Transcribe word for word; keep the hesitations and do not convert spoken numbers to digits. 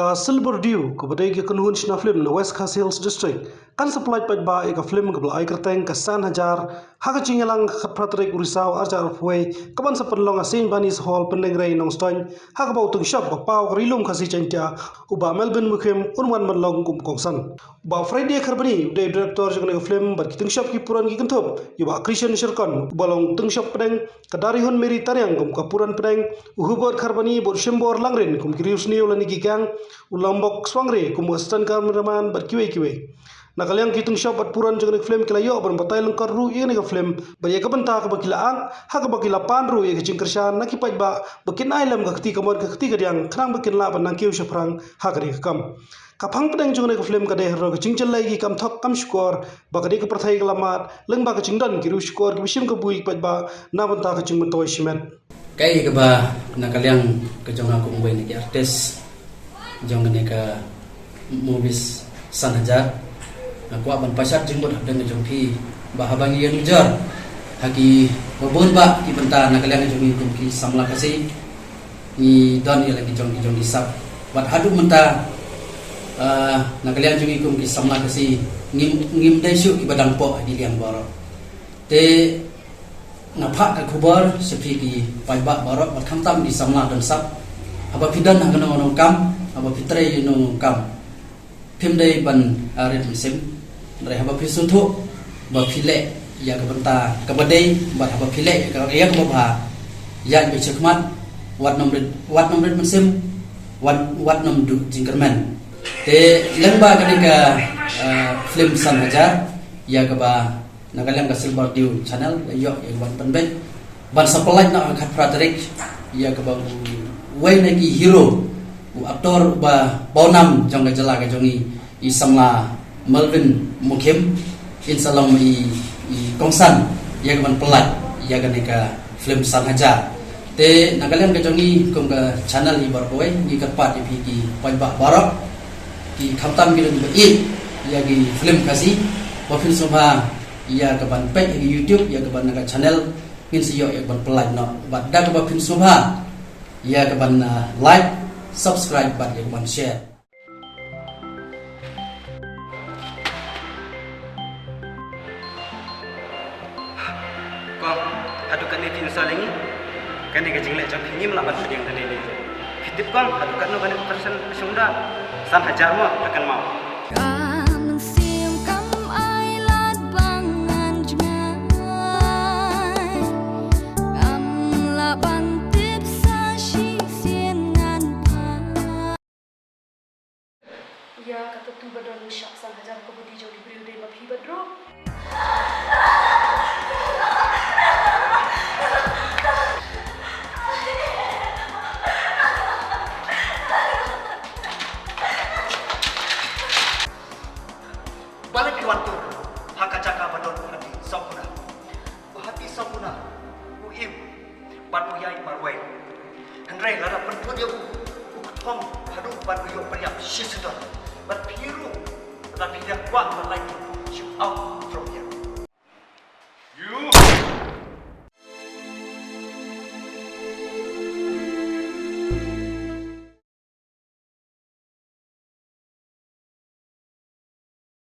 Ka Silver Dew, kaba dei ka kynhun shna film na West Khasi Hills District, kan sa pynlait paidbah ïa ka film kaba la ai kyrteng ka San Hajar, ha ka jingïalang ka khatphra tarik u Risaw arhajar arphew wei, kaban sa pynlong ha Saint Barney's Hall, Pyndengrei, Nongstoiñ, ha kaba u tyngshop ba paw ka Ri Lum Khasi Jaiñtia, u Bah Melvin Mukhim, un wan ban long kum u kongsan. U Bah Friday Kharbani, u dei u director jong kane ka film, bad ki tyngshop ki puran ki kynthup ïa u Bah Christian Shyrkon, uba long tyngshop pdeng, ka Darihun Mary Tariang kum ka puran pdeng, u Hubert Kharbani bad u Shimbor Langrin kum ki riewsniew lane ki gang, u Lambok Swangre kum u assistant cameraman bad kiwei kiwei. Na ka liang ki tyngshop bad puran jong kane ka film ki la ïoh ban batai lyngkot ruh ïa kane ka film bad ïa ka bynta kaba ki la act, ha kaba ki la pan ruh ïa ka jingkyrshan na ki paidbah ba kin ai lem ka kti kamon ka kti kadiang khnang ba kin lah ban nang kiew shaphrang ha kane ka kam. Ka phang pdeng jong kane ka film ka dei halor ka jingjyllei ki kam thok kam shukor, ba ka dei ka pyrthei ka la mad, lyngba ka jingdon ki riew shukor kiba shim ka bui ki paidbah na bynta ka jingmyntoi shimet. Kaei kaba na ka liang ka jong nga kum uwei na ki artist jong kane ka movies San Hajar, nga kwah ban pashat jingmut hapdeng ka jong phi ba haba ngi ïanujor ha kiba bun bah ki bynta na ka liang ka jong ngi kum ki samla Khasi, ngi don ïa la ki jong ki jong ki sap. Bad haduh mynta, ah, na ka liang jong ngi kum ki samla Khasi, ngim, ngim dei shuh kiba dang poh ha ki liang baroh. Te nga phah ka khubor sha phi ki paidbah baroh bad khamtam ki samla don sap. Haba phi don ha kano kano kam, haba phi trei ïa kano kano kam, phim dei ban, ah, rit mynsiem. Hynrei haba phi sngewthuh ba phi leh ïa ka bynta kaba dei, bad haba phi leh ïa ka, ïa kaba bha, ïaid beit shakhmat, wat nym rit, wat nym rit mynsiem, wat, wat nym duh jingkyrmen. Te lyngba kane ka, ah, film San Hajar, ïa kaba na ka liang ka Silver Dew Channel la ïoh ïa ka ban pynbeit ban sa pynlait noh ha ka khatphra tarik, ïa kaba uwei na ki hero, u actor uba pawnam jong ka jylla ka jong ngi, i samla Melvin Mukhim, in sa long i, i kongsan ïa ka ban pynlait ïa kane ka film San Hajar. Te na ka liang ka jong ngi kum ka channel hi baroh kawei, ngi kyrpad ïa phi ki paidbah baroh, ki khamtam ki don ba ïeit ïa ki film Khasi, ba phin sngewbha ïa ka ban peit ïa ka YouTube, ïa ka ban na ka channel, ngin sa ïoh ïa ka ban pynlait noh. Bad da kaba phin sngewbha ïa ka ban, ah, like, subscribe bad ïa ka ban share. Kong, haduh katne phi nsa lyngi? Kane ka jingleh jong phi ngim lah ban pdiang da lei lei. Phi tip kong, haduh katno kane ka percent ka shongda? San hajar mo, da kan mau.